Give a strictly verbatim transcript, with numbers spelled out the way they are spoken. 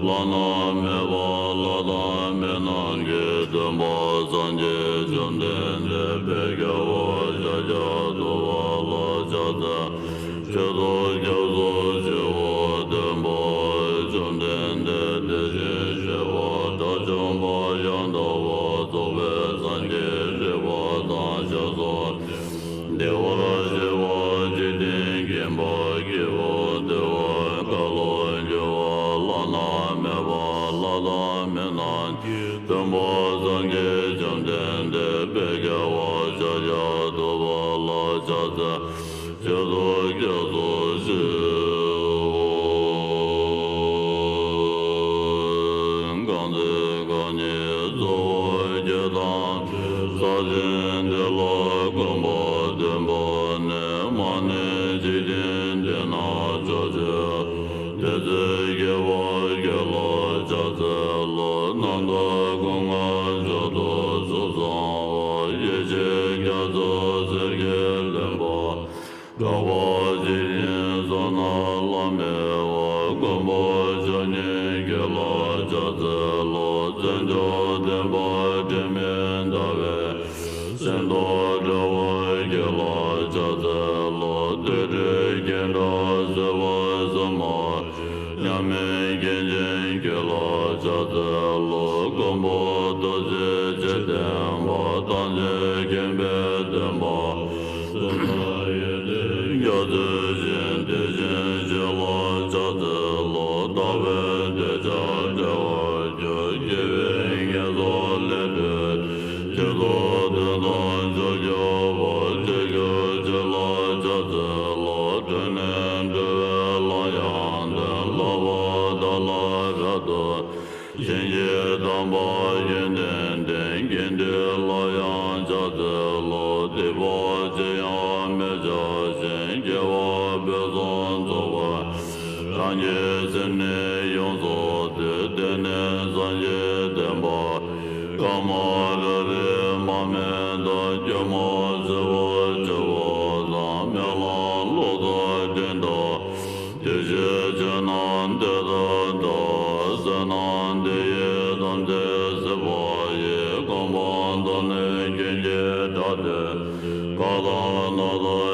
བླ་ན་མེད་པ་ལྷ་དང་མི་རྣམས་ཀྱི་སྟོན་པ་སངས་རྒྱས་བཅོམ་ལྡན་འདས་དཔལ་རྒྱལ་བ་ཤཱཀྱ་ཐུབ་པ་ལ་ཕྱག་འཚལ་ལོ། སྤྱན་རས་གཟིགས་ཞི་བ་ལྷུན་པོ་བཅོམ་ལྡན་འདས་དེ་བཞིན་གཤེགས་པ་དགྲ་བཅོམ་པ་ཡང་དག་པར་རྫོགས་པའི་སངས་རྒྱས་རིག་པ་དང་ཞབས་སོར་བདེ་བར་གཤེགས་པ་འཇིག་རྟེན་མཁྱེན་པ་སྐྱེས་བུ་བདེ་བ་ཁ་ལོ་སྒྱུར་བ་བླ་ན་མེད་པ་ལྷ་དང་མི་རྣམས་ཀྱི་སྟོན་པ་སངས་རྒྱས་བཅོམ་ལྡན་འདས་དཔལ་རྒྱལ་བ་ཤཱཀྱ་ཐུབ་པ་ལ་ཕྱག་འཚལ་ལོ། སྤྱན་རས་གཟིགས་ཞི་བ་གང་ཚེ་རྐང་གཉིས་སུ་བ་རྒྱལ་དང་ས་ཞིང་དེ་ལ་གོམ་པ་བདུན་བོར་ནས་མ་ཎི་འཇིག་རྟེན་འདི་ན་ཕྱོགས་བཅུ་དེ་ཚེ་སྐྱེ་བོ་ཁྱེད་ལ་ཕྱག་འཚལ་ལོ། རྣམ་དག་སྐུ་མངའ་མཆོག་ཏུ་གཟུགས་བཟང་བ། ཡེ་ཤེས་རྒྱ་མཚོ་གསེར་གྱིས་ལེན་པ། གྲགས་པ་ཇི་སྙེད་གསུང་རྣམས་ལ་མོས་པ། མགོན་པོ་མཆོག་བརྙེས་ཁྱེད་ལ་ཕྱག་འཚལ་ལོ། བརྩོན་འགྲུས་ལྡན་པ་དྲི་མེད་ཟླ་བའི་གསེར་མདོག་འདྲ་བ་ཁྱེད་ལ་ཕྱག་འཚལ་ལོ། བདུད་སྡེ་བགེགས་དང་སྲིད་པ་གསུམ་མ་མཉམ་མེད་མཁན་ཆེན་ཁྱེད་ལ་ཕྱག་འཚལ་ལོ། མགོན་པོ་ཐུགས་རྗེ་ཆེ་ལྡན་པ། ཐམས་ཅད་མཁྱེན་པའི་སྟོན་པ། གསུང་རབ་ཡོན་ཏན་རྒྱ་མཚོའི་ཞིང་། དེ་བཞིན་གཤེགས་ལ་ཕྱག་འཚལ་ལོ། ལྟ་བའི་འདོད་ཆགས་བྲལ་བར་གྱུར། སྐྱེ་བའི་ངན་སོང་ལས་གྲོལ་ཏེ། རྒྱ་མཚོ་དོན་དམ་མཆོག་གྱུར་པ། ཁྱེད་སྐུ་མཆོག་ལ་ཕྱག་འཚལ་ལོ། གྲོལ་ནས་གྲོལ་བའི་ལམ་ཡང་སྟོན། ལྷག་པར་བདག་ལ་རབ་ཏུ་བྱིན་གྱིས་བརླབས་པ་ཡོན་ཏན་ལྡན། དགེ་འདུན་ལ་ཡང་ཕྱག་འཚལ་ལོ། སྡིག་པ་ཅི་ཡང་མི་བྱ་ཞིང་། སྐྱེ་བ་ཕུན་སུམ་ཚོགས་པ་རང་གི་སེམས་ནི་ཡོངས་སུ་འདུལ། དེ་ནི་སངས་རྒྱས་བསྟན་པ་ཡི། ཀ་མ་ར་རི་མར་མེ་དང་། སྐྱེད་མོས་ཚལ་བ་བྱེད་པ་དང་། སྨོན་ལམ་ལོག་ལྟ་དྲན་དང་། དེ་ཕྱིར་ཆོས་རྣམས་དེ་ལྟར་བལྟ། བསོད་ནམས་འདི་ཡིས་ཐམས་ཅད་གཟིགས་པ་ཡི། གོ་འཕང་ཐོབ་ནས་ཀུན་གྱི་བདག་ཏུ་འགོད། གང་དག་ནོར་དང་